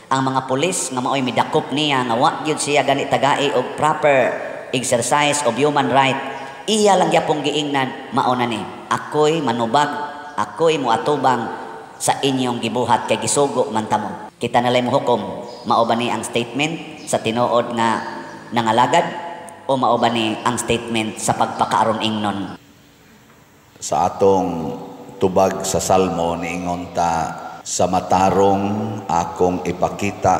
Ang mga pulis nga maoy midakop niya nga wa gyud siya gani tagai og proper exercise of human right, iya lang gyapong giingnan, mao na ni, "Ako'y manubag, ako'y moatubang sa inyong gibuhat kay gisugo man ta mo." Kita nalay mohukom, mao ba ni ang statement sa tinuod nga nangalagad o mao ba ni ang statement sa pagpakaaron ingnon? Sa atong tubag sa Salmo, niingon ta, "Sa matarong akong ipakita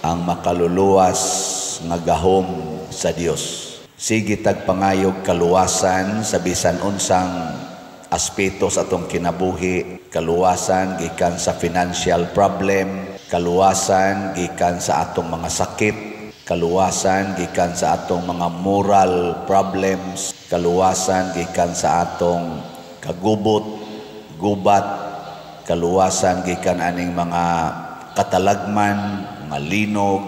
ang makaluluwas nga gahom sa Dios." Sige tag pangayog kaluwasan sa bisan unsang aspeto sa atong kinabuhi, kaluwasan gikan sa financial problem, kaluwasan gikan sa atong mga sakit, kaluwasan gikan sa atong mga moral problems, kaluwasan gikan sa atong kagubot, gubat, kaluwasan gikan aning mga katalagman, mga linog,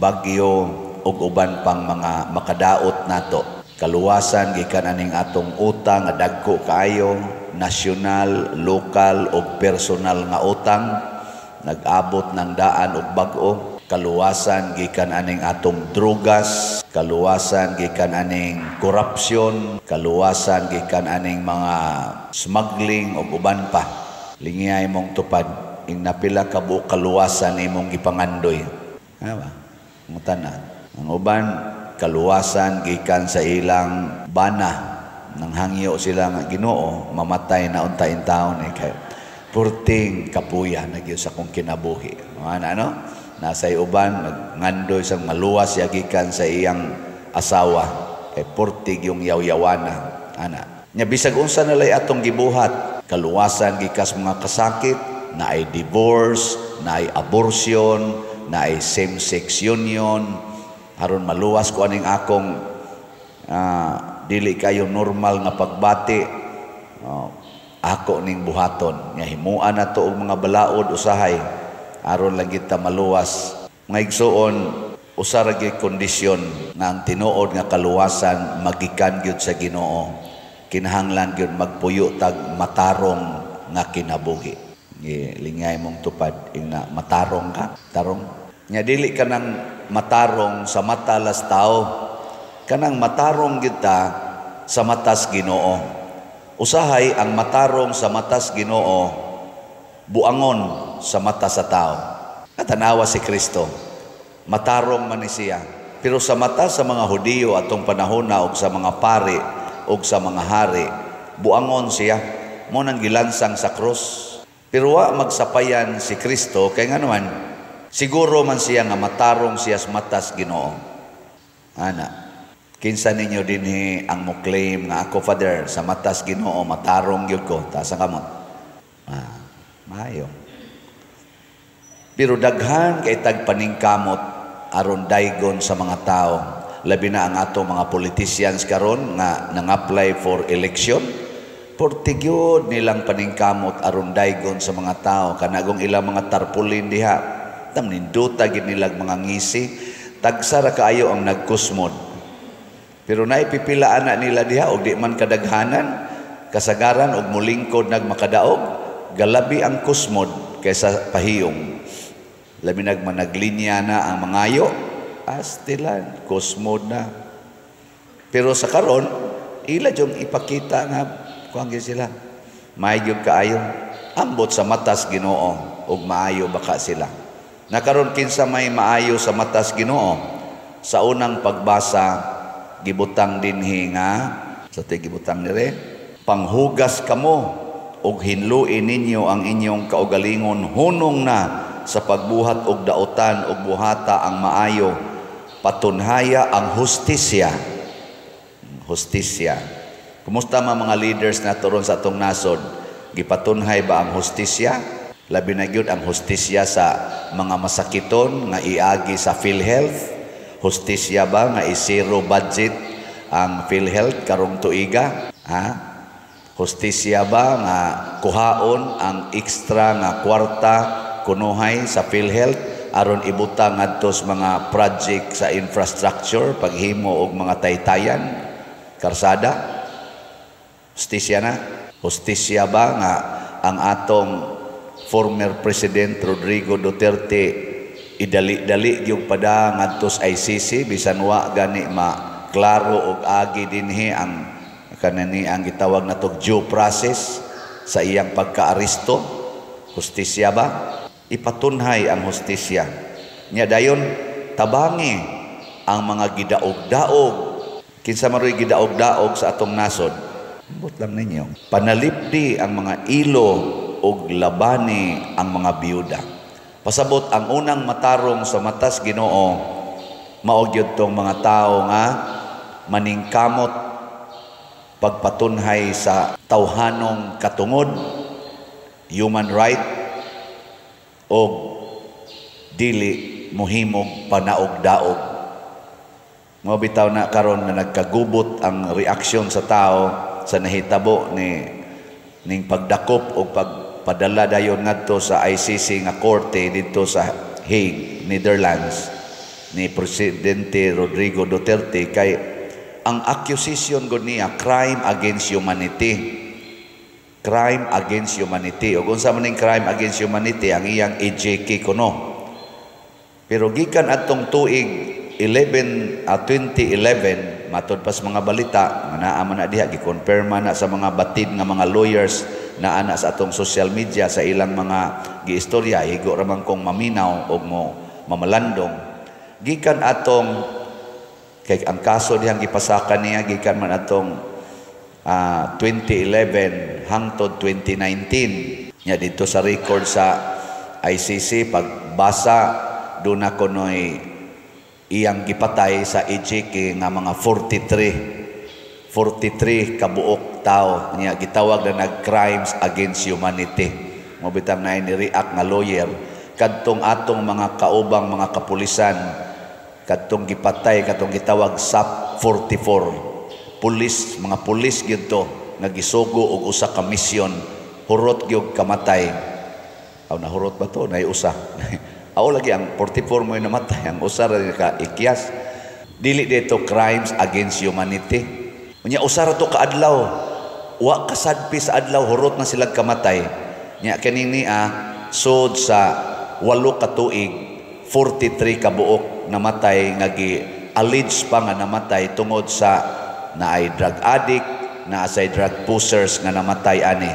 bagyo ug uban pang mga makadaot nato. Kaluwasan gikan aning atong utang nga dagko kaayo, nasyonal, lokal ug personal nga utang nag-abot ng daan og bag-o. Kaluwasan gikan aning atong drugas, kaluwasan gikan aning korupsyon, kaluwasan gikan aning mga smuggling ug uban pa. Lingiyay mong tupad, ing napila ka buok kaluwasan imong gipangandoy. Ha ba? Ngutana. Ang uban, kaluwasan gikan sa ilang bana. Nang hangyo sila nga, "Ginoo, mamatay na unta in taon eh, kay purting kapuya na gyud sa akong kinabuhi." Ano, ano? Nasa uban, nagngandoy sang maluwas siya gikan sa iyang asawa. Kay purtig yung yaw-yawana. Ana. Nya bisag unsa na lay atong gibuhat, kaluwasan gikas mga kasakit, na ay divorce, na ay abortion, na ay same-sex union, aron maluwas ko aning akong dili kayo normal nga pagbati. Oh, ako ning buhaton nga himuan na to og mga balaod usahay aron lang kita maluwas. Mga igsuon, usa ra gyud kondisyon nga ang tinuod nga kaluwasan magikan gyud sa Ginoo. Kinahanglan gyud magpuyo tag matarong nga kinabuhi. Lingay mong tupad, ingna matarong ka, tarong. Nya dili ka nang matarong sa mata las tao. Kanang matarong kita sa matas Ginoo. Usahay ang matarong sa matas Ginoo, buangon sa mata sa tao. Katanawa si Kristo. Matarong man ni siya. Pero sa mata sa mga Hudiyo atong panahon na og sa mga pari og sa mga hari, buangon siya. Mo nang gilansang sa krus. Pero wa magsapayan si Kristo kay nganuman siguro man siya nga matarong siya sa matas Ginoo. Ana, kinsa ninyo dinhi ang mo claim nga, "Ako, Father, sa matas Ginoo matarong gyud ko"? Taas ang kamot. Ah, maayo. Pero daghan kay tag paningkamot aron daygon sa mga tao. Labi na ang ato mga politicians karon nga nang-apply for election. Portigyod nilang paningkamot aron daygon sa mga tao kanagong ilang mga tarpaulin diha. Tam ninduta gid nilang mga ngisi. Tagsa ra kaayo ang nagkusmod. Pero naipipila ana nila diha og di man kadaghanan, kasagaran og mulingkod nagmakadaog, galabi ang kusmod kaysa pahiyong. Labi nagmanaglinya na ang mangayo, astilan, kusmod na. Pero sa karon, ila yung ipakita nga kuan gyud sila. Maayo kaayo. Ambot sa matas Ginoo ug maayo baka sila. Nakaron, kinsa may maayo sa matas Ginoo? Sa unang pagbasa, gibutang dinhi nga sa ti gibutang dire, "Panghugas kamo ug hinluin ninyo ang inyong kaugalingon hunong na sa pagbuhat og daotan ug buhata ang maayo, patunhaya ang hustisya." Hustisya. Kumusta man mga leaders na ron sa atong nasod? Gipatunhay ba ang hustisya? Labi na gyud ang hustisya sa mga masakiton nga iagi sa PhilHealth. Hustisya ba nga i-zero budget ang PhilHealth karong tuiga? Ha? Hustisya ba nga kuhaon ang extra nga kwarta kunuhay sa PhilHealth aron ibutang ngadto sa mga project sa infrastructure, paghimo og mga taytayan, karsada? Hustisya na? Hustisya ba nga ang atong former President Rodrigo Duterte Idali-dali gyud pada ngadto sa ICC bisan wa gani ma klaro og agi dinhi ang kanani ang gitawag natog due process sa iyang pagkaaresto. Hustisya ba? Ipatunhay ang hustisya. Nya dayon tabangi ang mga gidaog-daog. Kinsa man ro'y gidaog-daog sa atong nasod? Ambot lang ninyo. Panalipdi ang mga ilo og labani ang mga biyuda. Pasabot, ang unang matarong sa matas Ginoo mao gyud tong mga tao nga maningkamot pagpatunhay sa tawhanong katungod, human right, o dili muhimog panaog-daog. Mao bitaw na karon na nagkagubot ang reaksyon sa tao sa nahitabo ni ning pagdakop o pagpadala dayon ngadto sa ICC nga korte didto sa Hague, Netherlands, ni Presidente Rodrigo Duterte, kay ang accusation gud niya, crime against humanity. Crime against humanity. O unsa man ning crime against humanity, ang iyang EJK kuno. Pero gikan atong tuig 11 2011, matod pas mga balita nga naa man na diha, gikonfirma na sa mga batid nga mga lawyers na ana sa atong social media sa ilang mga giistorya, higo ra man kong maminaw og mo mamalandong. Gikan atong, kay ang kaso dihang gipasaka niya gikan man atong 2011 hangtod 2019. Nya dito sa record sa ICC, pagbasa, duna kunoy iyang gipatay sa EJK nga mga 43 kabuok tao. Nya gitawag na nag crimes against humanity. Mao bitang na ni react nga lawyer kadtong atong mga kaubang mga kapulisan kadtong gipatay, katong gitawag SAP 44 pulis, mga pulis gyud to nga gisugo og usa ka misyon, hurot gyud kamatay. Aw, nahurot ba to? Nay usa. Aw lagi ang 44 mo namatay, ang usa ra ka ikyas. Dili dito crimes against humanity? Unya usa ra to ka adlaw. Wa kasadpi sa adlaw, hurot na sila kamatay. Nya kini niya sud sa 8 ka tuig, 43 ka buok namatay nga gi allege pa nga namatay tungod sa naay drug addict, naa say drug pushers nga namatay ani.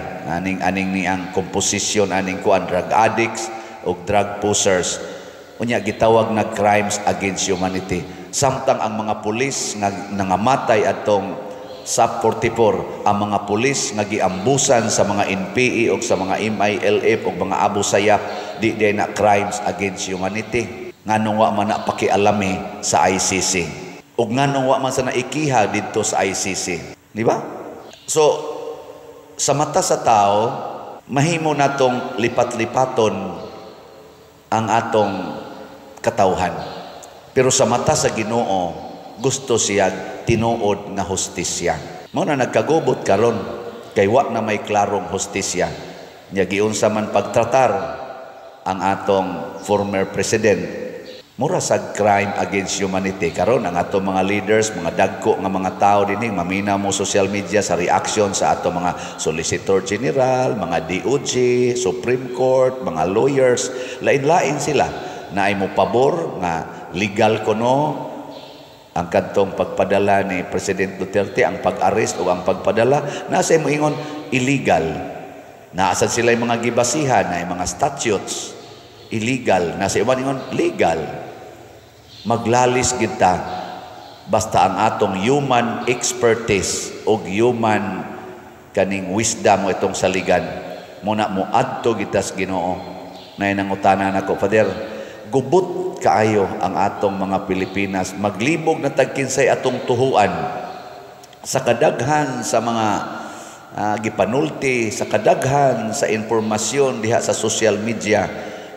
Aning ni ang komposisyon aning kuan, drug addicts o drug pushers. Unya gitawag na crimes against humanity. Samtang ang mga pulis nga nangamatay atong SAP 44, ang mga pulis nga giambusan sa mga NPA o sa mga MILF o mga Abu Sayyaf, di di na crimes against humanity? Nganong wa man na pakialami sa ICC? Ug nganong wa man sa naikiha didto sa ICC? Di ba? So, sa mata sa tao, mahimo natong lipat-lipaton ang atong katawhan. Pero sa mata sa Ginoo, gusto siya tinuod nga hustisya. Mao na nagkagubot karon kay wa na may klarong hustisya. Nya giunsa man pagtratar ang atong former president, mura sa crime against humanity. Karon ang atong mga leaders, mga dagko nga mga tao dinhi, mamina mo social media sa reaction sa atong mga solicitor general, mga DOJ, Supreme Court, mga lawyers, lain-lain sila. Naay mo pabor nga legal kuno ang kadtong pagpadala ni President Duterte, ang pag-arrest o ang pagpadala, nasa mo ingon illegal. Naa sad sila yung mga gibasihan na yung mga statutes, illegal. Nasa iban ingon legal. Maglalis kita basta ang atong human expertise o human kaning wisdom mo itong saligan muna mo adto kita sa Ginoo. Nay nangutana nako, "Father, gubot kaayo ang atong mga Pilipinas, maglibog na tag kinsay atong tuhuan sa kadaghan sa mga gipanulti, sa kadaghan sa impormasyon diha sa social media.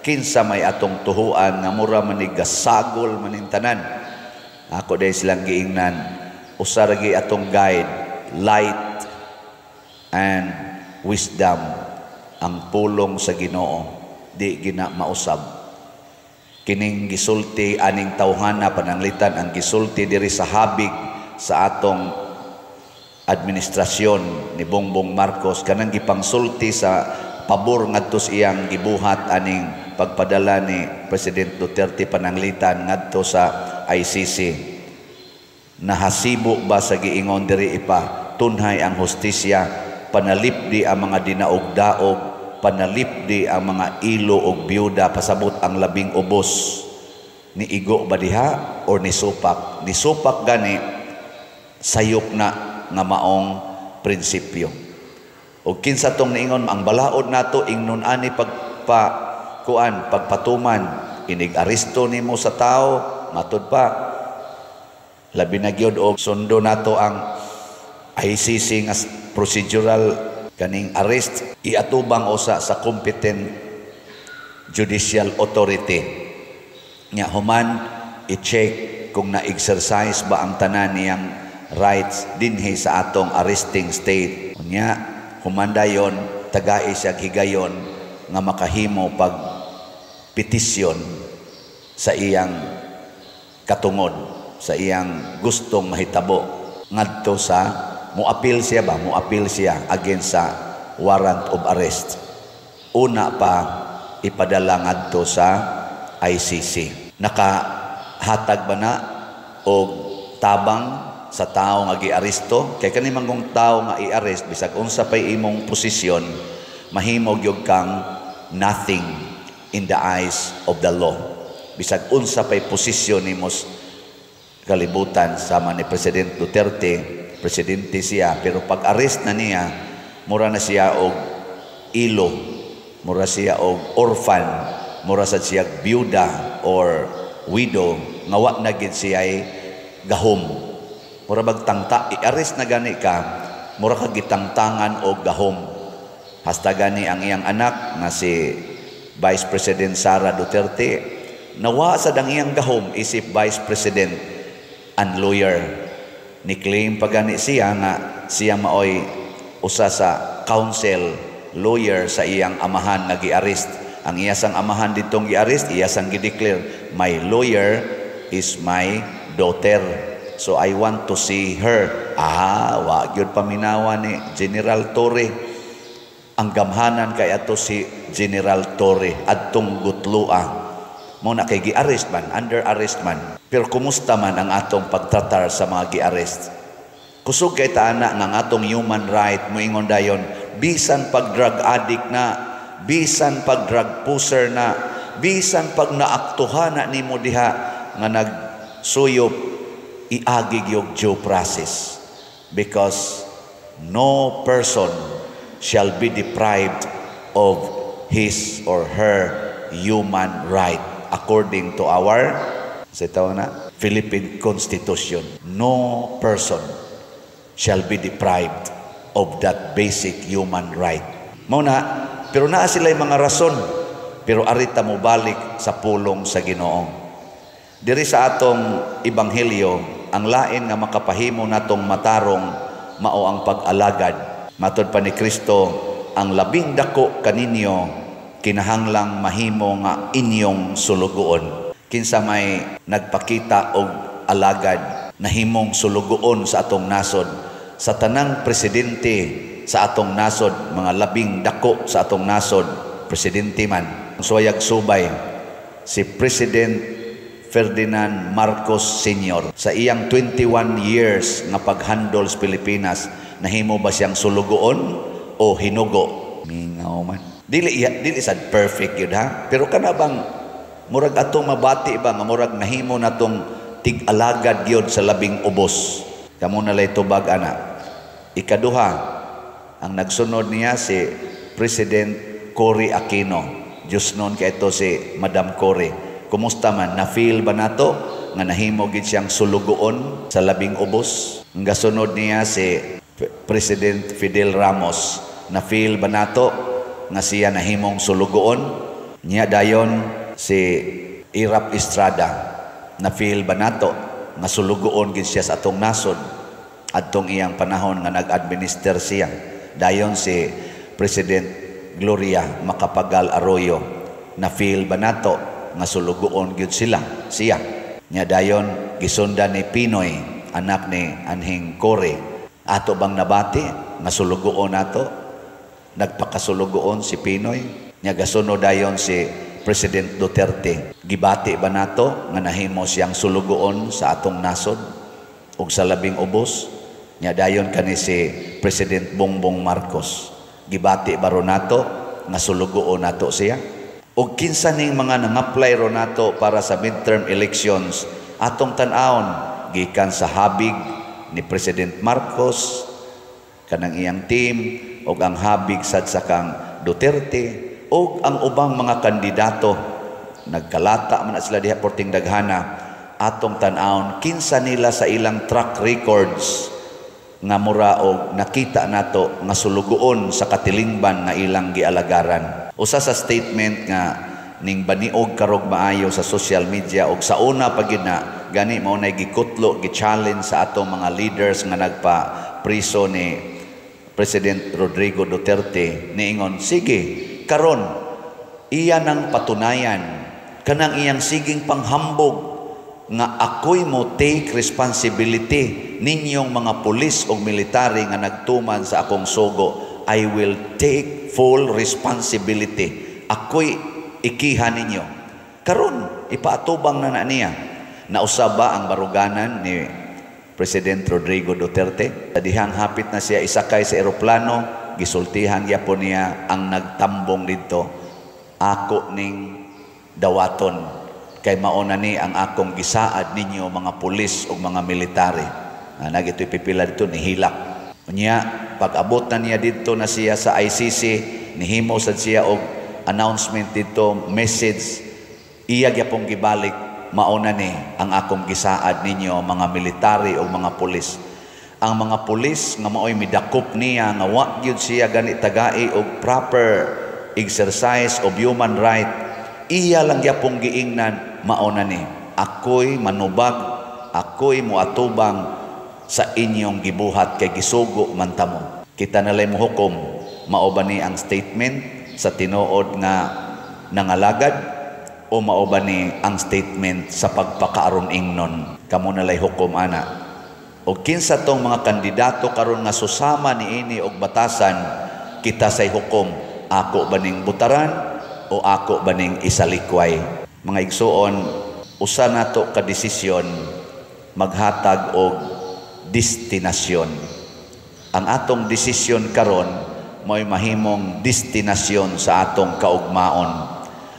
Kinsa may atong tuhuan nga mura man ni gasagol maning tanan?" Ako dahil silang giingnan, usa ra atong guide, light and wisdom, ang pulong sa Ginoo. Di gina mausab kining gisulti aning tawhana. Pananglitan ang gisulti diri sa habig sa atong administrasyon ni Bongbong Marcos, kanang gipangsulti sa pabor ngadto sa iyang gibuhat aning pagpadala ni President Duterte pananglitan ngadto sa ICC, nahasibo ba sa giingon diri ipa tunhay ang hustisya, panalipdi ang mga dinaog-daog, panalipdi ang mga ilo og byuda, pasabot ang labing ubos, ni igo ba diha or ni supak? Ni supak gani, sayop na nga maong prinsipyo. O kinsa tong niingon ang balaod nato ingnon ani pagpa kuan pagpatuman, inig aresto nimo sa tao, matud pa labi na gyud og sundo nato ang ICC nga procedural kaning arrest, iatubang usa sa competent judicial authority nya, human i-check kung na-exercise ba ang tanan niyang rights dinhi sa atong arresting state. Unya human dayon tagai siya higayon nga makahimo pag petisyon sa iyang katungod, sa iyang gustong mahitabo ngadto sa mo-appeal siya ba, mo-appeal siya against sa warrant of arrest una pa ipadala ngadto sa ICC. Nakahatag ba na og tabang sa tao nga giaresto? Kay kani manggong tao nga i-arrest, bisag unsa pay imong posisyon, mahimo gyud kang nothing in the eyes of the law, bisag unsa pay posisyon nimo kalibutan. Sama ni President Duterte, presidente siya, pero pag arrest na niya, mura na siya og ilo, mura siya og orphan, mura sad siya byuda or widow nga wa na gid siya gahom. Mura bag tangta, i-arrest na gani ka, mura ka gitangtangan og gahom. Hasta gani ang iyang anak nga si Vice President Sara Duterte, nawa sa dang iyang gahom isip Vice President and lawyer. Ni claim pa gani siya nga siya maoy usa sa counsel lawyer sa iyang amahan nga gi-arrest. Ang iya sang amahan ditong gi-arrest, iya sang gi-declare, "My lawyer is my daughter. So I want to see her." Ah, wa gyud paminawa ni General Torre. Ang gamhanan kay ato si General Torre adtong gutlua. Mo na kay gi-arrest man, under arrest man. Pero kumusta man ang atong pagtratar sa mga gi-arrest? Kusog kay taana nga ang atong human right moingon dayon, bisan pag drug addict na, bisan pag drug pusher na, bisan pag naaktuhan na nimo diha nga nagsuyop, iagi gyud due process, because no person shall be deprived of his or her human right according to our sa tawag na Philippine Constitution. No person shall be deprived of that basic human right. Mao na, pero naa sila mga rason, pero arita mo balik sa pulong sa Ginoo. Diri sa atong ebanghelyo, ang lain nga makapahimo natong matarong mao ang pag-alagad. Matod pa ni Kristo, ang labing dako kaninyo kinahanglang mahimo nga inyong sulugoon. Kinsa may nagpakita og alagad, nahimong sulugoon sa atong nasod? Sa tanang presidente sa atong nasod, mga labing dako sa atong nasod, presidente man, suwayag subay, si President Ferdinand Marcos Sr. Sa iyang 21 years nga paghandle sa Pilipinas, nahimo ba siyang sulugoon o hinugo? Mingaw man. Dili dili sad perfect yun ha. Pero kana bang murag atong mabati ba nga murag nahimo natong tig-alagad gyud sa labing ubos? Kamo na lay tubag ana. Ikaduha, ang nagsunod niya si President Cory Aquino. Diyos noon kay ito si Madam Cory. Kumusta man? Na-feel ba nato nga nahimo gid siyang sulugoon sa labing ubos? Ang gasunod niya si President Fidel Ramos. Na-feel ba nato nga siya nahimong sulugoon? Niya dayon si Erap Estrada. Na-feel ba nato nga sulugoon gid siya sa atong nasod adtong iyang panahon nga nag-administer siya? Dayon si President Gloria Macapagal Arroyo. Na-feel ba nato nga sulugoon gyud sila siya? Nya dayon gisundan ni PNoy, anak ni anhing Cory. Ato bang nabati nga sulugoon nato? Nagpakasulugoon si PNoy. Nya gasunod dayon si President Duterte. Gibati ba nato nga nahimo siyang sulugoon sa atong nasod ug sa labing ubos? Nya dayon kani si President Bongbong Marcos. Gibati ba ro nato nga sulugoon nato siya? Og kinsa ning mga nang-apply ro nato para sa midterm elections, atong tan-awon gikan sa habig ni President Marcos, kanang iyang team, og ang habig sad sa kang Duterte og ang ubang mga kandidato. Nagkalata man na sila diha porting daghana. Atong tan-awon kinsa nila sa ilang track records nga mura og nakita nato nga sulugoon sa katilingban nga ilang gialagaran. Usa sa statement nga ning baniog karog maayo sa social media og sa una pa gid na gani mao nay gikutlo, gi-challenge sa atong mga leaders nga nagpa priso ni President Rodrigo Duterte, niingon, sige, karon iya nang patunayan kanang iyang siging panghambog nga ako'y mo take responsibility ninyong mga pulis o military nga nagtuman sa akong sugo. I will take full responsibility. Ako'y ikiha ninyo. Karon ipaatubang na na niya. Nausab ba ang baruganan ni President Rodrigo Duterte? Dihang hapit na siya isakay sa eroplano, gisultihan gyapon niya ang nagtambong didto, "Ako ning dawaton kay mao na ni ang akong gisaad ninyo mga pulis ug mga military." Na nagito'y pipila dito nihilak. Unya pag-abot na niya didto na siya sa ICC, nihimo sad siya og announcement didto, message, iya gyapong gibalik, "Mao na ni ang akong gisaad ninyo mga military o mga pulis." Ang mga pulis nga maoy midakop niya nga wa gyud siya gani tagai og proper exercise of human right, iya lang gyapong giingnan, "Mao na ni, ako'y manubag, ako'y moatubang sa inyong gibuhat kay gisugo man ta mo." Kita nalay mohukom, mao ba ni ang statement sa tinuod nga nangalagad o mao ba ni ang statement sa pagpakaaron ingnon? Kamo nalay hukom ana. O kinsa tong mga kandidato karon nga susama niini og batasan, kita say hukom, ako ba ning butaran o ako ba ning isalikway? Mga igsuon, usa nato ka desisyon maghatag og destinasyon. Ang atong desisyon karon mo'y mahimong destinasyon sa atong kaugmaon.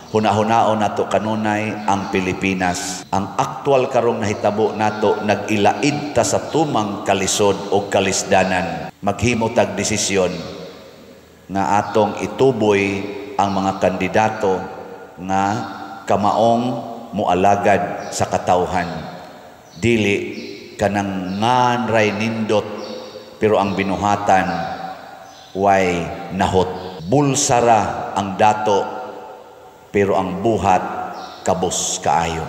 Hunahunaon nato kanunay ang Pilipinas. Ang aktual karong nahitabo nato, nag-ilaid ta sa tumang kalisod o kalisdanan. Maghimo tag desisyon nga atong ituboy ang mga kandidato nga kamaong mualagad sa katawhan. Dili kanang nganray nindot pero ang binuhatan way nahot. Bulsara ang dato pero ang buhat kabos kaayo.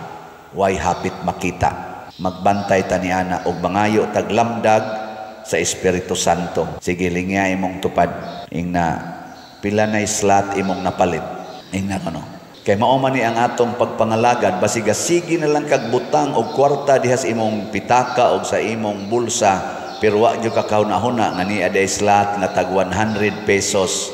Way hapit makita. Magbantay ta niana og mangayo taglamdag sa Espiritu Santo. Sige, lingya imong tupad. Ingna pila na slot imong napalit. Ingna kano. Kay mao man ni ang atong pagpangalagad, basiga sige na lang kag butang og kwarta diha sa imong pitaka og sa imong bulsa, pero wa jud ka kahuna-huna nga ni aday slot nga tag 100 pesos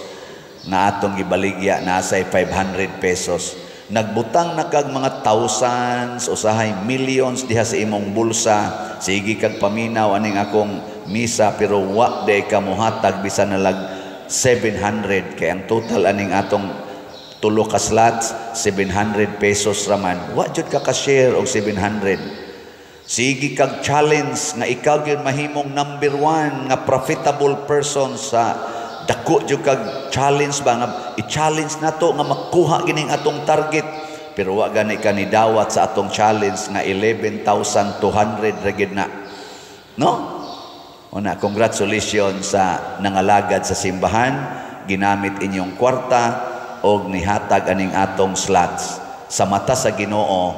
nga atong gibaligya nasay 500 pesos. Nagbutang na kag mga thousands, usahay millions diha sa imong bulsa, sige kag paminaw aning akong misa, pero wa day ka mohatag bisan nalag 700, kay ang total aning atong tulo ka slots 700 pesos raman. Wa jud ka ka-share og 700. Sige kag challenge nga ikaw gyud mahimong number one nga profitable person sa dako jud kag challenge ba nga i-challenge nato nga makuha gining atong target, pero wa gani ka ni dawat sa atong challenge nga 11,200 ra gid na, no? Una, congratulations sa nangalagad sa simbahan, ginamit inyong kwarta og nihatag aning atong slots. Sa mata sa Ginoo,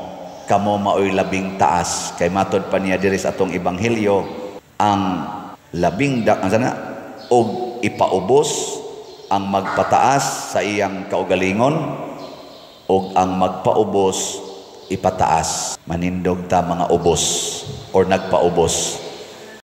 kamo maoy labing taas. Kay matod pa niya diri sa atong ebanghelyo, ang labing ang sana og ipaubos ang magpataas sa iyang kaugalingon og ang magpaubos ipataas. Manindog ta mga ubos or nagpaubos.